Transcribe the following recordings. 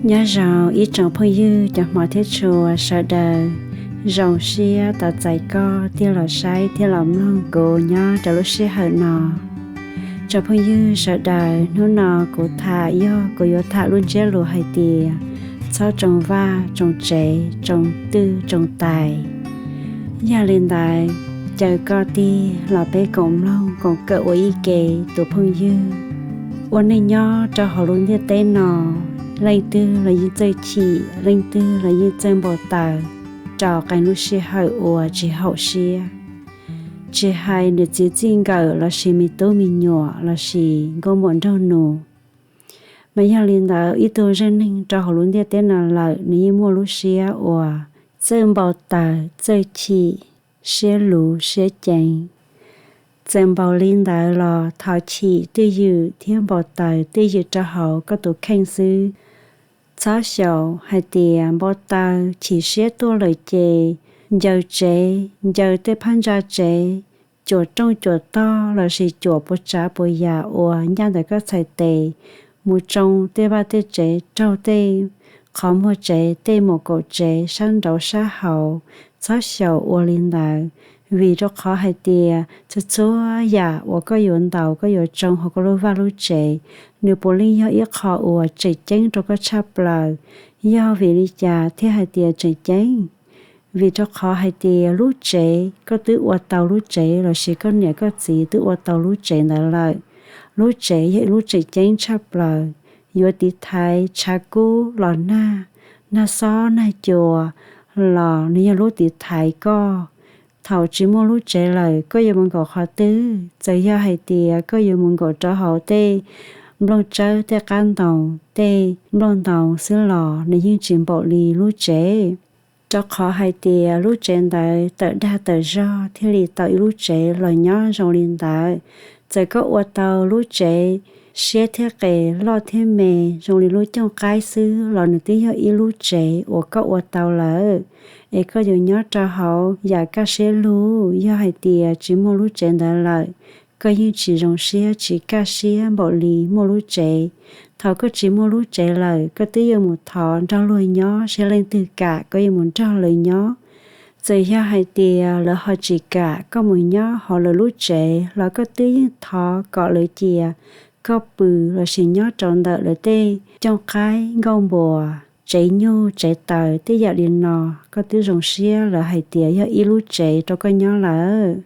Nyob zoo ib tsoom phooj ywg cov hmov thiab tshua sawv daws, zoo siab tau txais koj thiab los saib thiab los mloog kuv nyob rau lub sij hawm no. Tsoom phooj ywg sawv daws, hnub no kuv tham yog kuv yuav tham lub ntsiab lus hais tias txhob tsoo vaj tsoo tsev, tsoo twj tsoo tais. Yog li ntawd, caw koj tig los peb koom mloog koom kawm ua ib ke tus phooj ywg. Ua neej nyob rau hauv lub ntiaj teb no, leej twg los yeej txawj chim, leej twg los yeej txawj npau taws rau qee lub sij hawm uas tsis haum siab. Tsis hais niam txiv txij nkawm lossis me tub me nyuam lossis nkauj muam nraug nus. Mas yog li ntawd, ib tug zeej neeg rau hauv lub ntiaj teb no lawm nws yeej muaj lub siab uas txawj npau taws, txawj chim, siab luv siab ceev. Txawm npaum li ntawd los thov chim twj ywm thiab npau taws twj ywm rau hauv koj tus kheej xwb. Txhob xyaum hais tias npau taws chim siab tuaj lawm ces ncaws tsev, ncaws tej phab ntsa tsev, cuam rooj cuam tog lossis cuam puas tsav puas yam uas ncaj ntawm koj txhais tes, mus tsoo tej vaj tej tsev, raug tej qhov muag tsev, tej muam kaum tsev, sab nraud sab hauv. Txhob xyaum ua li ntawd, vim rau qhov hais tias txhua txhua yam uas koj yuav ntaus koj yuav tsoo hauv koj lub vaj lub tsev, nws puav leej yog ib qho uas tseem ceeb rau koj tshaj plaws. Yog vim li cas thiaj hais tias tseem ceeb? Vim rau qhov hais tias lub tsev, koj twb ua tau lub tsev lossis koj niam koj txiv twb ua tau lub tsev ntawd lawm. Lub tsev yog ib lub tseem ceeb tshaj plaws. Yuav tiv thaiv tshav kub los nag, nag xob nag cua los nws yog lub tiv thaiv koj. Thaum tsis muaj lub tsev lawm, koj yuav mus nkaum qhov twg? Txawm yog hais tias koj yuav mus nkaum rau hauv tej nplooj tsawb, tej qab ntoo, tej nplooj ntoo xwb los nws yeej tsis npaum li lub tsev. Rau qhov hais tias lub tsev ntawd tawm dag tawm zog thiaj li tau ib lub tsev los nyob zoo li ntawd. Txawm koj ua tau lub tsev siab thiab qes, loj thiab me, zoo li lub cooj qaib xwb los nws twb yog ib lub tsev uas koj ua tau lawm. Es koj yuav nyob rau hauv yam kaj siab lug, yog hais tias tsis muaj lub tsev ntawd lawm, koj yeej tsis zoo siab tsis kaj siab npaum li muaj lub tsev. Thaum koj tsis muaj lub tsev lawm, koj twb yuav mus thov nrog luag nyob, seb leej twg kam koj yuav mus nrog lawv nyob. Txawm yog hais tias lawv ho tsis kam koj mus nyob hauv lawv lub tsev los koj twb yeej thov kom lawv cia koj pw lossis nyob rau ntawm lawv tej cooj qaib, nkauj npuas, tsev nyuj tsev taws tej yam li no, koj twb zoo siab lawv hais tias yog ib lub tsev rau koj nyob lawm.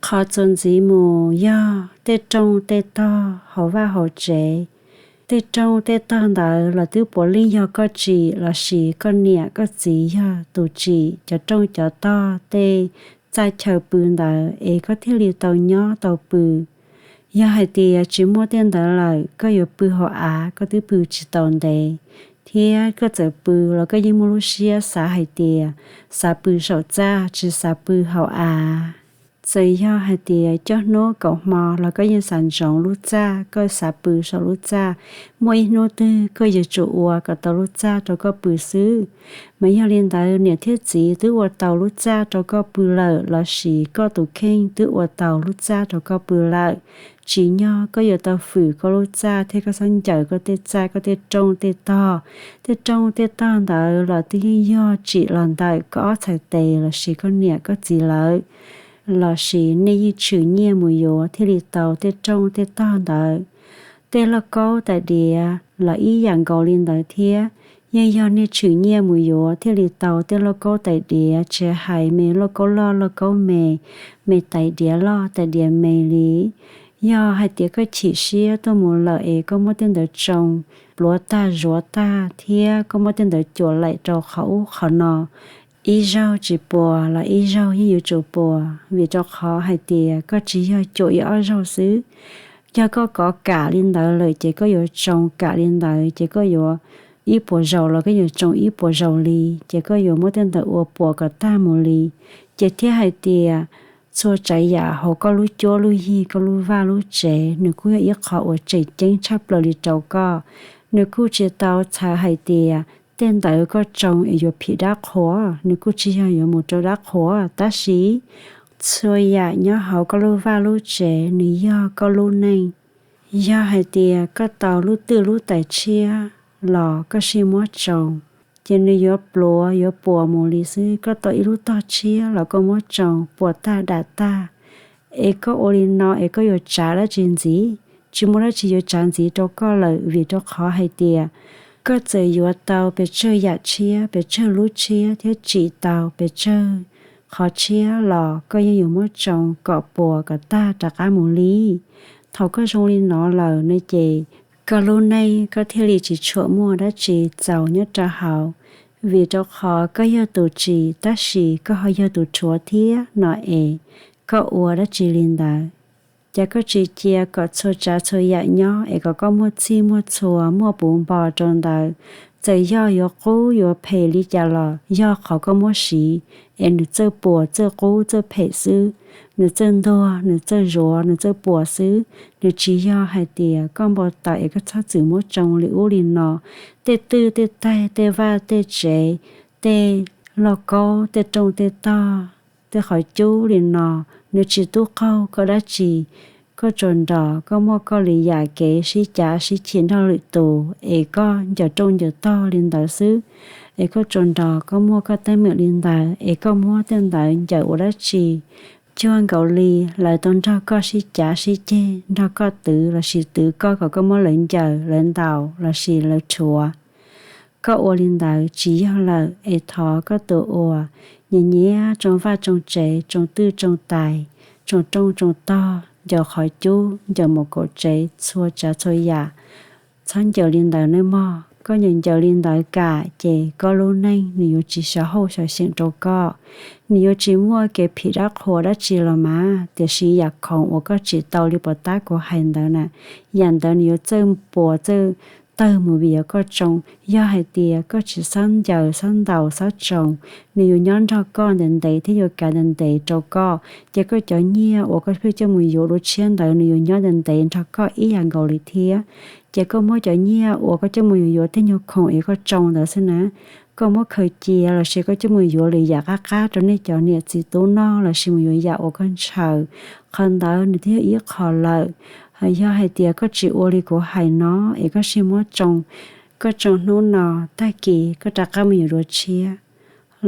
Qhov txuas ntxiv mus yog tej rooj tej tog hauv vaj hauv tsev. Tej rooj tej tog ntawd los twb puav leej yog koj tsim lossis koj niam koj txiv yog tus tsim cov rooj cov tog, tej txaj chaw pw ntawd es koj thiaj li tau nyob tau pw. Yog hais tias tsis muaj tej ntawd lawm, koj yuav pw hauv av koj twb pw tsis tau ntev, thiab koj txawm pw los koj yeej muaj lub siab xav hais tias xav pw saum txaj tsis xav pw hauv av. Txawm yog hais tias cov hnub kaum hmo los koj yeej xav ntsoov lub txaj, koj xav pw saum lub txaj. Muaj ib hnub twg koj yuav tsum ua kom tau lub txaj rau koj pw xwb. Mas yog li ntawd, niam thiab txiv twb ua tau lub txaj rau koj pw lawm lossis koj tus kheej twb ua tau lub txaj rau koj pw lawm. Tsim nyog koj yuav tau fwm koj lub txaj thiab koj txhob ncaws koj tej txaj, koj tej rooj tej tog. Tej rooj tej tog ntawd los twb yeej yog tsim los ntawm koj ob txhais tes lossis koj niam koj txiv lawv, lossis nej yeej tshwm nyiaj mus yuav thiaj li tau tej rooj tej tog ntawd. Tej lauj kaub tais diav los ib yam nkaus li ntawd thiab, yeej yog nej tshwm nyiaj mus yuav thiaj li tau tej lauj kaub tais diav, tsis hais me lauj kaub loj lauj kaub me, me tais diav loj tais diav me li. Yog hais tias koj chim siab tuaj mus lawm es koj muab tej ntawd tsoo pluav tag zuav tag thiab koj muab tej ntawd cuam laim rau qhov ub qhov no, ib zaug tsis puas los ib zaug yeej yuav tsum puas, vim rau qhov hais tias koj tsis yog cuam ib ob zaug xwb. Yog koj kov kam li ntawd lawm ces koj yuav tsoo kam li ntawd ces koj yuav ib puas zaus los koj yuav tsoo ib puas zaus li, ces koj yuav muab tej ntawd ua puas kom tag mus li. Ces thiaj hais tias txhua tsav yam hauv koj lub cuab lub yig, koj lub vaj lub tsev, nws kuj yog ib qho uas tseem ceeb tshaj plaws li rau koj. Nws kuj tsis tau txhais hais tias tej ntawd koj tsoo es yuav phim dab qhuas, nws kuj tsis yog yuav mus rau dab qhuas, tab sis txhua yam nyob hauv koj lub vaj lub tsev nws yog koj lub neej. Yog hais tias koj tau lub twj lub tais tshiab, los koj sij muab tsoo, ces nws yuav pluav yuav puas mus li xwb. Koj tau ib lub tog tshiab los koj muab tsoo puas tag dam tag. Es koj ua li no es koj yuav tsav dab tsi ntxiv? Tsis muaj dab tsi yuav tsav ntxiv rau koj lawm, vim rau qhov hais tias koj txawm yuav tau pes tsawg yam tshiab, pes tsawg lub tshiab thiab tsim tau pes tsawg qhov tshiab los koj yeej yuav muab tsoo kom puas kom tag rov qab mus li. Thaum koj zoo li no lawm no ces koj lub neej koj thiaj li tsis tshua muaj dab tsi txaus nyob rau hauv, vim rau qhov koj yog tus tsim tab sis koj ho yog tus rhuav thiab no es koj ua dab tsi li ntawd? Cas koj tsis cia kom txhua tsav txhua yam nyob es kom koj muaj txhij muaj txhua muaj puv npo rau ntawd? Txawm yog yuav qub yuav phem li cas los yog qhov koj muab siv es nws txawj puas txawj qub txawj phem xwb, nws txawj ntuag nws txawj zuav nws txawj puas xwb. Nws tsis yog hais tias koj npau taws es koj txhob txwm muab tsoo li ub li no. Tej twj tej taig tej vaj tej tsev, tej lauj kaub tej rooj tej tog, tej qhov cub li no, nws tsis tub qaug koj dab tsi. Koj tsuas nrog koj muaj koj li yam kev sib cav sib chim nrog lwm tus es koj ncaws rooj ncaws tog li ntawd xwb. Es koj tsuas nrog koj muaj koj teeb meem li ntawd es koj muab tej ntawd ncaws ua dab tsi? Cuag nkaus li lawv tau nrog koj sib cav sib ceg, nrog koj twv lossis twv koj kom koj muab lawv ncaws lawv ntaus lossis lawv rhuav. Koj ua li ntawd tsis yog lawm es thov koj tus uas nyiam nyiam tsoo vaj tsoo tsev, tsoo twj tsoo tais, tsoo rooj tsoo tog, ncaws qhov cub ncaws mus kaum tsev txhua tsav txhua yam, txhob ncaws li ntawd nawb mog. Koj ncaws ncaws li ntawd kam ces koj lub neej nws yuav tsis xyov hauj xyov xyeem rau koj. Nws yuav tsis muaj kev phim dab qhuas dab tsi los mas, tiam sis yam khoom uas koj tsim tau li puas tab kuv hais ntawd na, yam ntawd nws yuav txawj puas txawj tawg mus vim yog koj tsoo. Yog hais tias koj tsis xob ncaws xob ntaus xob tsoo, nws yuav nyob nrog koj ntev ntev thiab yuav kav ntev ntev rau koj. Ces koj cov nyiaj uas koj pheej coj mus yuav dua tshiab ntawd nws yuav nyob ntev ntev nrog koj ib yam nkaus li thiab. Ces koj muab cov nyiaj uas koj coj mus yuav yuav tej nyuag khoom uas koj tsoo ntawd xwb na, koj muab khaws cia lossis koj coj mus yuav lwm yam qab qab rau nej cov niam txiv tub noj lossis mus yuav yam uas koj ntshaw, qhov ntawd nws twb yog ib qho lawm. Yog hais tias koj tsis ua li kuv hais no es koj sij muab tsoo, koj tsoo hnub no, tag kis koj rov qab mus yuav dua tshiab,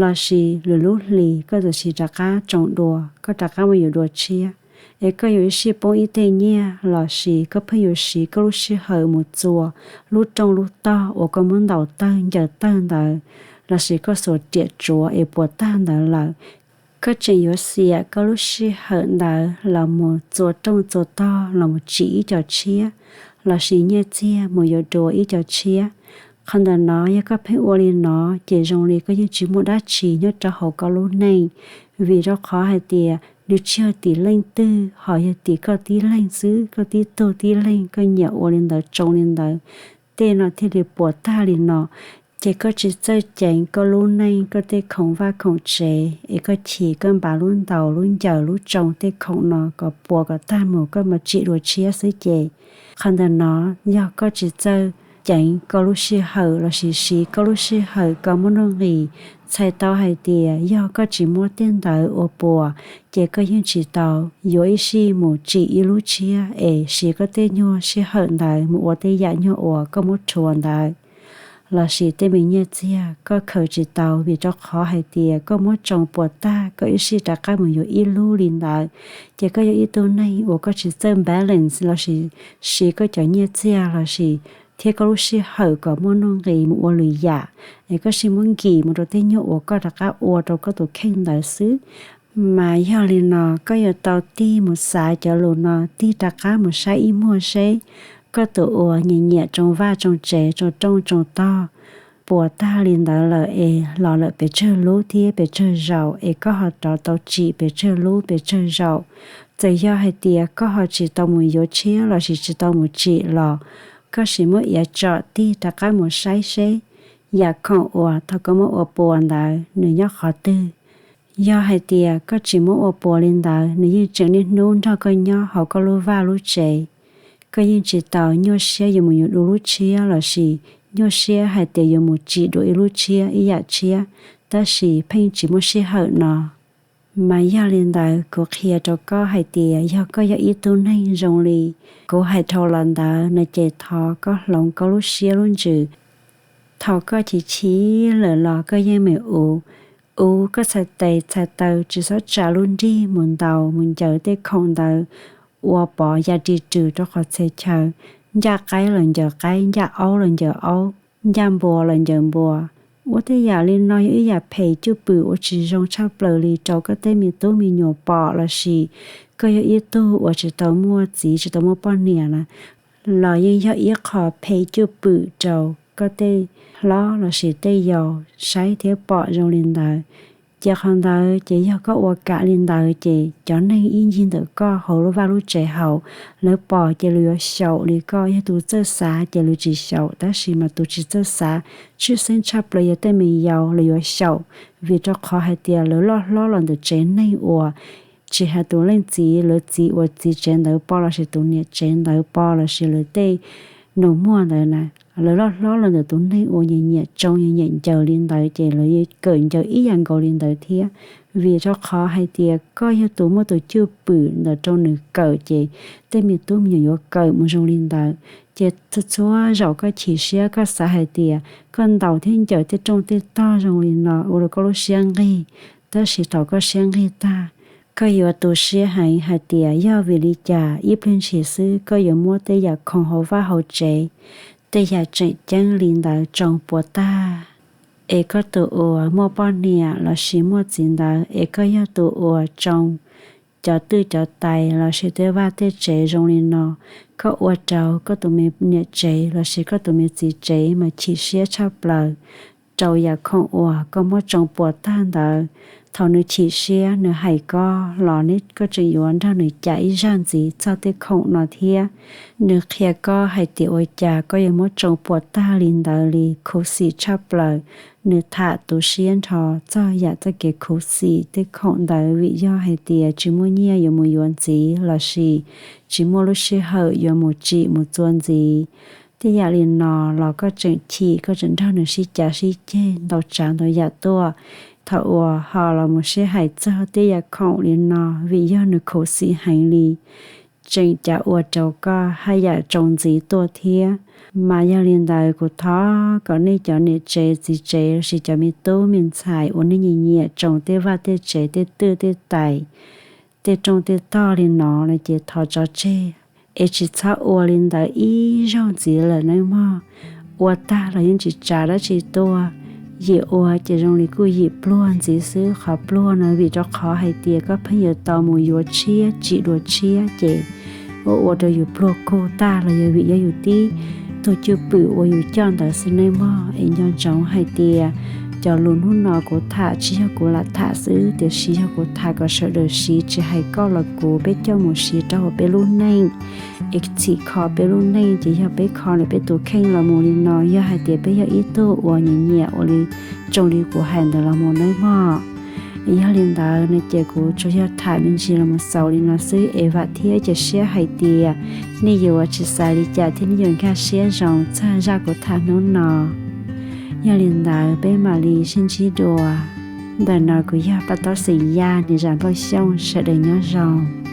lossis lwm lub hlis koj txawm sis rov qab tsoo dua koj rov qab mus yuav dua tshiab, es koj yuav ib sij poob ib teg nyiaj lossis koj pheej yuav siv koj lub sij hawm mus txua lub rooj lub tog uas koj muab ntaus tawg ncaws tawg ntawd, lossis koj xuas riam tsuav es puas tag ntawd lawm. Koj tseem yuav xiam koj lub sij hawm ntawd los mus txua rooj txua tog los mus tsim ib co tshiab, lossis nyiaj txiag mus yuav dua ib co tshiab. Qhov ntawm no yog koj pheej ua li no ces zoo li koj yeej tsis muaj dab tsi nyob rau hauv koj lub neej, vim rau qhov hais tias nws tsis yog tim leej twg ho yog tim koj tib leeg xwb. Koj tib tug tib leeg koj nyiam ua li ntawd tsoo li ntawd, tej no thiaj li puas tag li no. Ces koj tsis txawj ceev koj lub neej, koj tej khoom vaj khoom tsev es koj chim koj npav lub ntaus lub ncaws lub tsoo tej khoom no kom puas kom tag mus koj mam tsim dua tshiab xwb ces qhov ntawm no yog koj tsis txawj ceev koj lub sij hawm lossis siv koj lub sij hawm kom muaj nuj nqis. Txhais tau hais tias yog koj tsis muab tej ntawd ua puas ces koj yeej tsis tau yuav ib sij mus tsim ib lub tshiab es siv koj tej nyuag sij hawm ntawd mus ua tej yam nyuag uas koj muab rhuav ntawd, lossis tej me nyiaj txiag koj khaws tsis tau vim rau qhov hais tias koj muab tsoo puas tag koj ib sij rov qab mus yuav ib lub li ntawd. Ces koj yog ib tug neeg uas koj tsis txawj balance lossis siv koj cov nyiaj txiag lossis thiab koj lub sij hawm kom muaj nuj nqis mus ua lwm yam, es koj sij muab nkim mus rau tej nyuag uas koj rov qab ua rau koj tus kheej ntawd xwb. Mas yog li no koj yuav tau tig mus xav cov lus no tig rov qab mus saib ib muag seb koj tus uas nyiam nyiam tsoo vaj tsoo tsev tsoo rooj tsoo tog puas tag li ntawd lawm es los lawm pes tsawg lub thiab pes tsawg zaus es koj ho rov tau tsim pes tsawg lub pes tsawg zaus. Txawm yog hais tias koj ho tsis tau mus yuav tshiab lossis tsis tau mus tsim los koj sim muab iav tsom tig rov qab mus saib seb yam khoom uas thaum koj muab ua puas ntawd nws nyob qhov twg. Yog hais tias koj tsis muab ua puas li ntawd nws yeej tseem niaj hnub nrog koj nyob hauv koj lub vaj lub tsev. Koj yeej tsis tau nyuaj siab yuav mus yuav dua lub tshiab lossis nyuaj siab hais tias yuav mus tsim dua ib lub tshiab ib yam tshiab, tab sis pheej tsis muaj sij hawm no. Mas yog li ntawd kuv qhia rau koj hais tias yog koj yog ib tug neeg zoo li kuv hais dhau los ntawd no ces thov koj hloov koj lub siab lub ntsws Thaum koj chim chim lawm los koj yeej meem uv, uv koj txhais tes txhais taw, tsis txhob tsa lub nrig mus ntaus mus ncaws tej khoom ntawd, ua pov ya ri rws rau qhov txhia chaw, ncaj qaib los ncaws qaib, ncaj aub los ncaws aub, ncaj npua los ncaws npua. Ua tej yam li no yog ib yam phem cwj pwm uas tsis zoo tshaj plaws li rau koj tej me tub me nyuam pom lossis koj yog ib tug uas tsis tau muaj txiv tsis tau muaj poj niam na, los yeej yog ib qho phem cwj pwm rau koj tej hlob lossis tej yau saib thiab pom zoo li ntawd. Ces qhov ntawd ces yog koj ua kam li ntawd ces cov neeg ib ncig ntawm koj hauv lub vaj lub tsev hauv, lawv pom ces lawv yuav xyaum li koj. Yog tus txawj xav ces lawv tsis xyaum, tab sis mas tus tsis txawj xav tshwj xeeb tshaj plaws yog tej me yau lawv yuav xyaum, vim rau qhov hais tias lawv loj hlob los ntawm tsev neeg uas tsis hais tus leej txiv, lawv txiv uas txiv tsev ntawd pom lossis tus niam tsev ntawd pom lossis lawv tej nus muag ntawd na, lawv loj hlob los ntawm tus neeg uas nyiam nyiam tsoo nyiam nyiam ncaws li ntawd ces lawv kawm ncaws ib yam nkaus li ntawd thiab. Vim rau qhov hais tias koj yog tus muaj tus cwj pwm ntawm rau nws kawm ces tej me tub me nyuam yuav kawm mus zoo li ntawd. Ces txhua txhua zaus koj chim siab koj xav hais tias koj ntaus thiab ncaws tej rooj tej tog zoo li no ua rau koj lub siab nqig, tab sis thaum koj siab nqig tag, koj yuav tu siab heev hais tias yog vim li cas ib pliag ntshis xwb koj yuav muab tej yam khoom hauv vaj hauv tsev, tej yam tseem ceeb li ntawd tsoo puas tag. Es koj tus uas muaj poj niam lossis muaj txiv ntawd es koj yog tus uas tsoo cov twj cov tais lossis tej vaj tej tsev zoo li no, koj ua rau koj tus me niam tsev lossis koj tus me txiv tsev mas chim siab tshaj plaws rau yam khoom uas koj muab tsoo puas tag ntawd. Thaum nws chim siab nws hais koj los neb koj tseem yuav nrog nws cam ib zaj ntxiv txog tej khoom no thiab. Nws qhia koj hais tias ua cas koj yuav muab tsoo puas tag li ntawd li, khuv xim tshaj plaws. Nws tham tu siab nrho txog yam txoj kev khuv xim tej khoom ntawd vim yog hais tias tsis muaj nyiaj yuav mus yuav ntxiv lossis tsis muaj lub sij hawm yuav mus tsim mus txua ntxiv. Tej yam li no los koj tseem chim, koj tseem nrog nws sib cav sib ceg ntau tsav ntau yam tuaj. Thaum uas ho los mus sib hais txog tej yam khoom li no vim yog nws khuv xim heev li, tseem cav ua rau koj haj yam tsoo ntxiv tuaj thiab. Mas yog li ntawd kuv thov kom nej cov niam tsev txiv tsev lossis cov me tub me ntxhais uas nej nyiam nyiam tsoo tej vaj tej tsev tej twj tej tais, tej rooj tej tog li no no ces thov tso tseg, es tsis txhob ua li ntawd ib zaug ntxiv lawm nawb mog. Ua tag los yeej tsis tsav dab tsi tuaj, yim ua ces zoo li kuj yim pluag ntxiv xwb. Qhov pluag no vim rau qhov hais tias koj pheej yuav tau mus yuav tshiab tsim dua tshiab ces ua ua rau yus pluag kug tag los yog vim yog yus tib tug cwj pwm uas yus coj ntawd xwb nawb mog. Es nco ntsoov hais tias cov lus hnub no kuv tham tsis yog kuv lam tham xwb, tiam sis yog kuv tham kom sawv daws siv, tsis hais koj los kuv, peb coj mus siv rau hauv peb lub neej, es txhim kho peb lub neej ces yog peb kho ntawm peb tus kheej los mus li no, yog hais tias peb yog ib tug uas nyiam nyiam ua li, zoo li kuv hais ntawd los mus nawb mog. Yog li ntawd no ces kuv tsuas yog tham me ntsis los mus xaus li no xwb, es vam thiab cia siab hais tias nej yuav tsis xav li cas thiab nej yuav nkag siab zoo txog zaj kuv tham hnub no. Yog li ntawd peb mam li sib ntsib dua. Ntawm no kuv yog Paj Tob xeem Yaj, niam Zam Npauj Xyooj, sawv daws nyob zoo.